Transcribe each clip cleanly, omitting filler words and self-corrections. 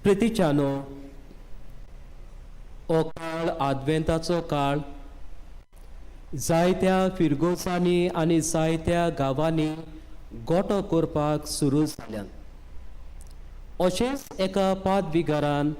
प्रितीच्यानो, हो काळ आदवेंताचो काळ. जायत्या फिरगोजांनी आनी जायत्या गांवांनी गोटो करपाक सुरू जाल्यात. अशेंच एका पादविगारान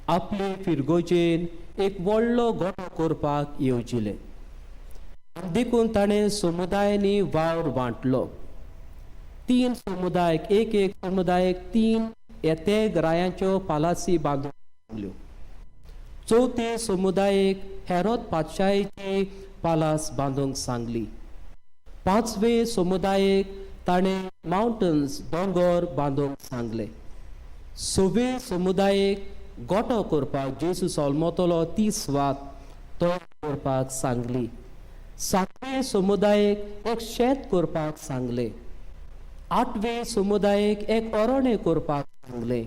आपले फिरगोजेन एक व्हडलो गोटो करपाक येवजिलें. देखून ताणें समुदायांनी वावर वांटलो. तीन समुदायक, एक एक समुदायक तीन येते रायांच्यो पालासी बांदूंक लागल्यो. चवथे समुदायेक हेरोद पातशायेची पालास बांदूंक सांगली. पांचवे समुदायेक ताणें मावंटन्स, दोंगोर बांदूंक सांगले. सवे समुदायेक गोटो करपाक, जेजू सोलमतलो ती सुवात तयार करपाक सांगली. सातवे समुदायेक एक शेत करपाक सांगलें. आठवे समुदायेक एक अरण्य करपाक सांगलें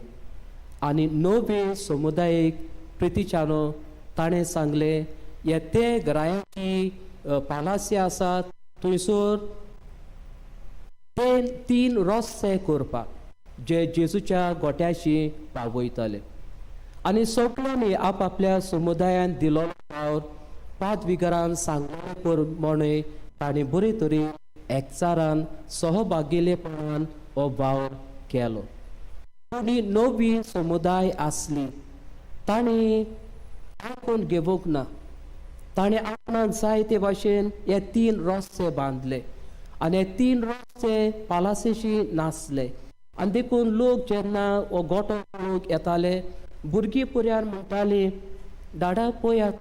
आनी णवे समुदायेक, प्रितीच्यानो, ताणें सांगलें, हे ते ग्रायांची पालासी आसात थंयसर ते तीन रस्ते करपाक जे जेजूच्या गोट्याशी पावयताले. आनी सगळ्यांनी आपआपल्या समुदायान दिलोलो वावर पादविगारान सांगलेले प्रमाणे तांणी बरे तरेन, एकचारान, सहभागिलेपणान हो वावर केलो. पूण ही नवी समुदाय आसली, तांणी आयकून घेवंक ना. ताणें आपणाक जाय ते भाशेन हे तीन रस्ते बांदले आनी हे तीन रस्ते पालासेशी नासले. आनी देखून लोक जेन्ना हो गोटो पळोवंक येताले, भुरगीं पुऱ्यान म्हणटालीं, "डाडा, पळयात,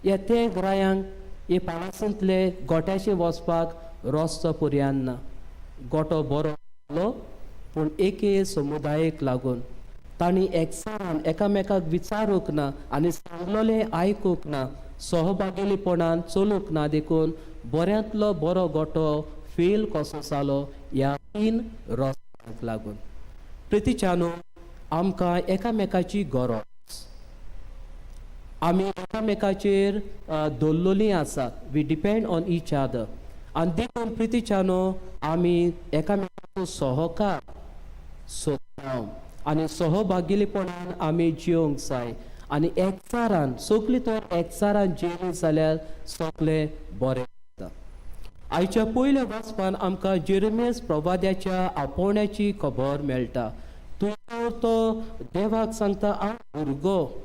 हे ते ग्रायांक हे पालासींतले गोट्याशी वचपाक रस्तो पुरयान ना." गोटो बरो जालो, पूण एके समुदायेक लागून तांणी एकचारान एकामेकाक विचारूंक ना आनी सांगलोलें आयकूंक ना, सहभागीपणान चलूंक ना. देखून बऱ्यांतलो बरो गोटो फेल कसो जालो ह्या तीन रस्त्यांक लागून. प्रितीच्यानो, आमकां एकामेकाची गरज. आमी एकामेकाचेर दवरलेलीं आसात. We depend on each other. आनी देखून प्रितीच्यानो, आमी एकामेकाचो सहकार सोदता आनी सहभागीपणान आमी जिवंक जाय आनी एकचारान सगळीं तर एकचारान जियेली जाल्यार सगळें बरें जाता. आयच्या पयल्या वाचपान आमकां जेरेमियस प्रवाद्याच्या आपोवण्याची खबर मेळटा. थंयसर तो देवाक सांगता, "हांव भुरगो,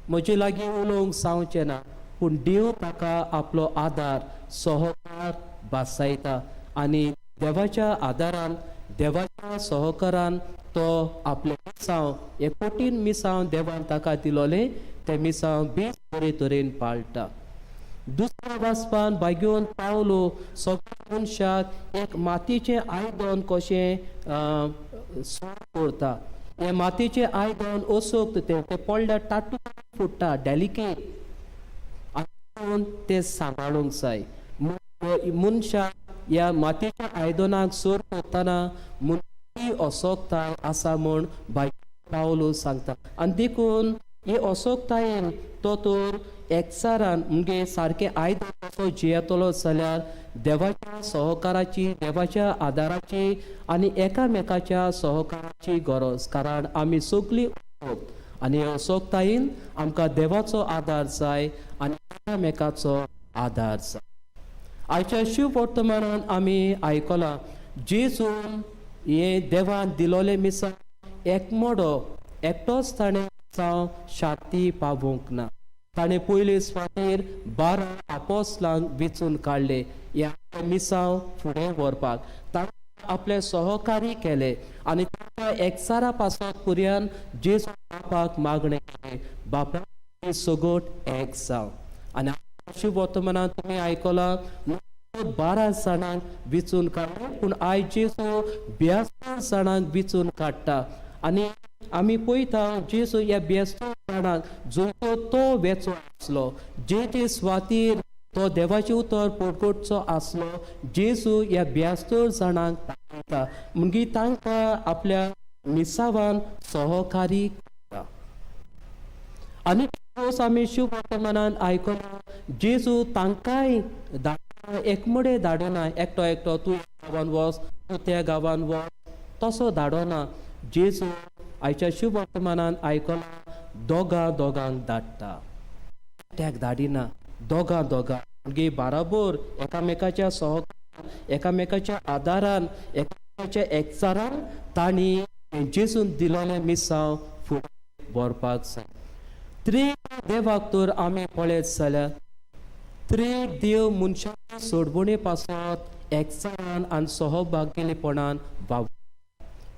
म्हजे लागीं उलोवंक जावचें ना." पूण देव ताका आपलो आदार, सहकार भासायता आनी देवाच्या आदारान, देवाच्या सहकारान तो आपलें मिसांव, हें कठीण मिसांव देवान ताका दिलोलें, तें मिसांव बेस बरे तरेन पाळटा. दुसऱ्या वाचपान भाग्योन पावलो सगळ्या मनशाक एक मातयेचें आयदन कशें सोड करता. हें मातयेचें आयदन असोक्त, तें तें पडल्यार टाटू फुट्टा, डेलिकेट, आनी तें सांबाळूंक जाय. मनशाक ह्या मातयेच्या आयदनाक सोर करतना मनशाची असोकताय आसा म्हूण बाय पावलो सांगता. आनी देखून हे असोकतायेन तो तर एकचारान म्हणजे सारकें आयदन कसो जियेतलो जाल्यार देवाच्या सहकाराची, देवाच्या आदाराची आनी एकामेकाच्या सहकाराची गरज, कारण आमी सगळीं असोक्त आनी हे असोकतायेन आमकां देवाचो आदार जाय आनी एकामेकाचो आदार जाय. आयच्या शिव वर्तमानान आमी आयकलां, जेजून हे देवान दिलोलें मिसांव एकमोडो एकटोच ताणें मिसांव शाती पावोवंक ना. ताणें पयले सुवातेर 12 आपोसलांक वेंचून काडले ह्या मिसांव फुडें व्हरपाक. ताणें आपले सहकारी केले आनी तांकां एकचारा पासत पुर्यान जेजू बापाक मागणें केलें, "बापा, सगट एक जावं." आनी शिव वर्तमानात तुमी आयकलां, 12 जाणांक विचून काडले, पूण आयज जेजू 72 जाणांक विचून काडटा. आनी आमी पळयता, जेजू ह्या 72 जाणांक जो तो वेचो आसलो, जे जे स्वातीर तो देवाचें उतर पोटकोटचो आसलो, जेजू ह्या 72 जाणांक दाखयता, मागीर तांकां आपल्या मिसावान सहकारी करता. आनी आमी शिव वर्तमानान आयकलो, जेजू तांकांय एकमडे धाडना. एकटो एकटो, तूं ह्या गांवान वच, तूं त्या गांवान वच, तसो धाडना. जेजू आयच्या शुभ वर्तमानान आयकलां, दोगां दोगांक धाडटा, एकट्याक धाडिना, दोगां दोगां. म्हणजे बाराबोर एकामेकाच्या सहकारान, एकामेकाच्या आदारान, एकामेकाच्या एकचारान तांणी जेजून दिलोलें मिसांव फुडें व्हरपाक जाय. त्रिएक देवाक तर आमी पळयत जाल्यार त्रिएक देव मनशाचे सोडवणे पासत एकचारान आनी सहभागीपणान वावर.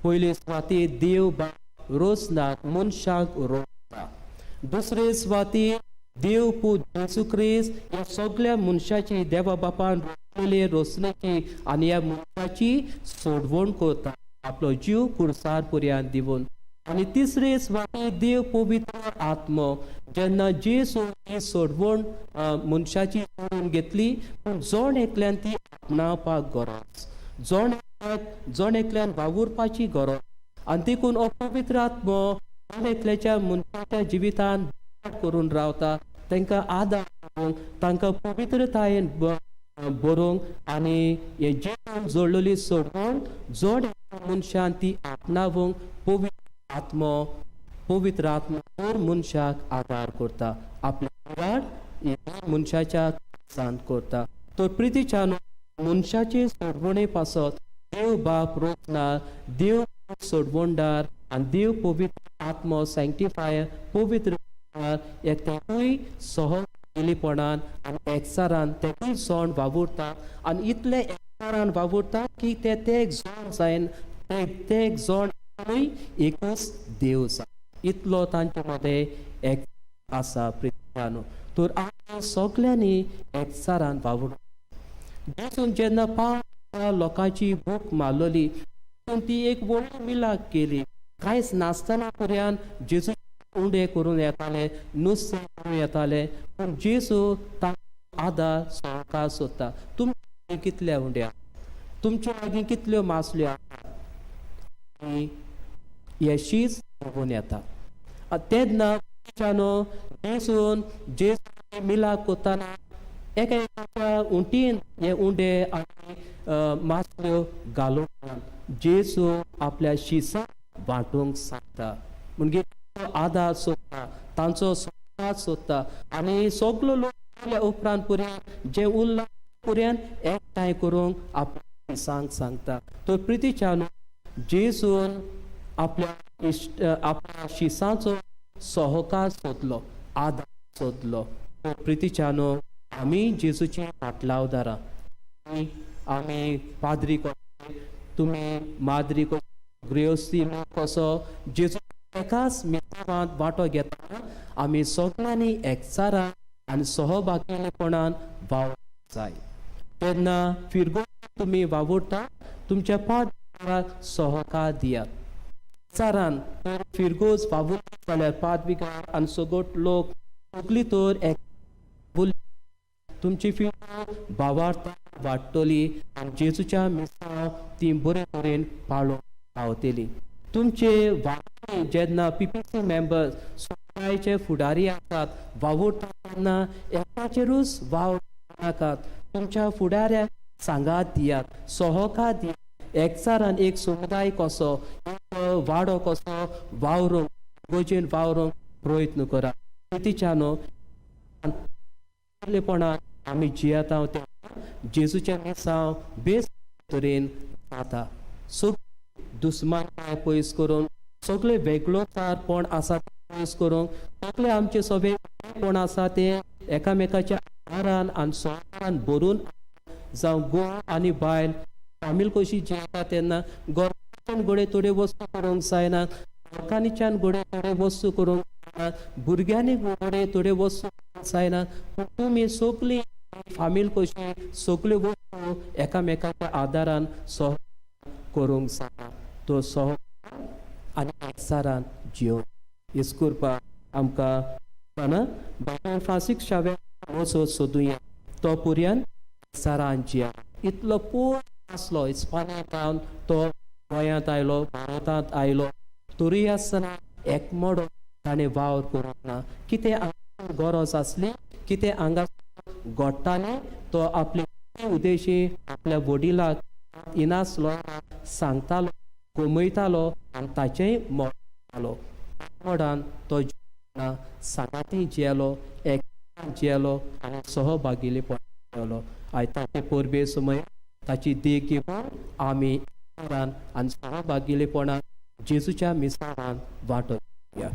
पयले सुवातेर देव बाप रोसनाक मनशाक रोसता. दुसरे सुवातेर देव पूत जेजू क्रिस्त ह्या सगळ्या मनशाची देवा बापान रोसलेले रोसण्याची आनी ह्या मनशाची सोडवण करता आपलो जीव कुर्सार पर्यंत दिवन. आनी तिसरे सुवातेर देव पवित्र आत्मो, जेन्ना जेजू ही सोडवण मनशाची सोडून घेतली, पूण जण एकल्यान ती आपणावपाक गरज, जण एकल्यान वावुरपाची गरज. आनी देखून हो पवित्र आत्मो जण एकल्याच्या मनशाच्या जिवितान करून रावता, तांकां आदार करूंक, तांकां पवित्रतायेन बरोवंक आनी हे जिवन जोडलेली सोडवण जण मनशान ती आपणावंक पवित्र आत्मो, पवित्र आत्मो दर मनशाक आदार करता, आपल्या वाड मनशाच्या सांत करता. तर प्रितीच्यान मनशाचे सोडवणे पासत देव बाप रोखणार, देव सोडवणदार आनी देव पवित्र आत्मो सँक्टिफायर पवित्र एक तेकूय सहजीपणान आनी एकचारान तेकूय सण वावुरता. आनी इतले एकचारान वावुरता की ते एक जण जायन, ते एक जण एकूच देव जाय, इतलो तांचे मदें एक आसा. प्रितीच्यानो, तर आमी सगल्यांनी एकचारान वावुर. जेजून जेन्ना 5,000 लोकांची भूक मारलोली, ती एक व्हडली मिलाक केली. कांयच नासतना पर्यंत जेजू उंडे करून येताले, नुस्तें करून येताले, पूण जेजू तांकां आदार सहकार सोदता. तुमचे कितले उंडे आसा, तुमचे लागीं कितल्यो मासल्यो आसा, हे शीज बघून येता. तेन्ना जेजून जेजू मिलाक करतना एका एकाच्या उंटीन हे उंडे आनी मासल्यो घालूंक जेजू आपल्या शिसाक वांटूंक सांगता. म्हणजे आदार सोदता, तांचो सहकार सोदता आनी सगलो लोक उरल्या उपरांत पर्यंत जे उरला पर्यंत एकठांय करूंक आपल्या शिसांक सांगता. तर प्रितीच्यान जेजून आपल्या इश्ट आपल्या शिसांचो सहकार सोदलो, आदार सोदलो. तर प्रितीच्यानो, आमी जेजूची फाटलावदारां, आमी पाद्री कशे, तुमी माद्री कशे, गृहस्थी लोक कसो जेजू एकाच मिसावांत वांटो घेतना आमी सगळ्यांनी एकचारान आनी सहभागीपणान वावरूंक जाय. तेन्ना फिरगो तुमी वावुरता, तुमच्या पाद्रीक सहकार दियात एकचारान. तर फिरगोज वावुरता जाल्यार पादविगार आनी सगट लोक सगळी तर एक तुमची फिरगो भावार्थ वाडटली आनी जेजूच्या मिसांव ती बरे तरेन पाळोवंक पावतली. तुमचे वांगडी जेन्ना पीपीसी मेंबर्स समुदायाचे फुडारी आसात, वावुरता तेन्ना एकाचेरूच वावर नाकात, तुमच्या फुडाऱ्याक सांगात दियात, सहकार दियात. एकचारान एक समुदाय कसो, एक वाडो कसो वावरूंक, गोजेन वावरूंक प्रयत्न करात. प्रितीच्यानो, पणान आमी जियेता तेन्ना जेजूचें मिसांव बेस तरेन जाता. सगळे दुस्मानकाय पयस करून, सगळे वेगळोचारपण आसा ते पयस करूंक, सगळे आमचे सगळे कोण आसा ते एकामेकाच्या आदारान आनी सहकारान भरून, जावं घोव आनी बायल फामील कशी जियेता तेन्ना घराच्यान घडये थोड्यो वस्तू करूंक जायना, लोकांच्यान घडये थोड्यो वस्तू करूंक जायना, भुरग्यांनी घडये थोड्यो वस्तू करूंक जायना, पूण तुमी सगळीं फामील कशी सगल्यो वस्तू एकामेकाच्या आदारान सह करूंक जाता. तो सह आनी एकचारान जियो इस्कुरपा आमकां बाबा फ्रांसीस शाव्या वचो सोदुया, तो पुर्यान एकचारान जिया. इतलो पयस आसलो, इस्पानांत तो गोंयांत आयलो, भारतांत आयलो, तरूय आसतना एकमोडो ताणें वावर करूंक ना. कितें हांगा गरज आसली, कितें हांगा घडटालें, तो आपले उद्देशी आपल्या वडिलाक इनासलो सांगतालो, गमयतालो आनी ताचेंय मत जालो. मोडान तो सांगाती जियेलो, एक जियेलो आनी सहभागिलेपण जियेलो. आयज ताचे परबे समय ताची देख घेवन आमी आनी सहभागिलेपणान जेजूच्या मिसावान वांटो घेवया.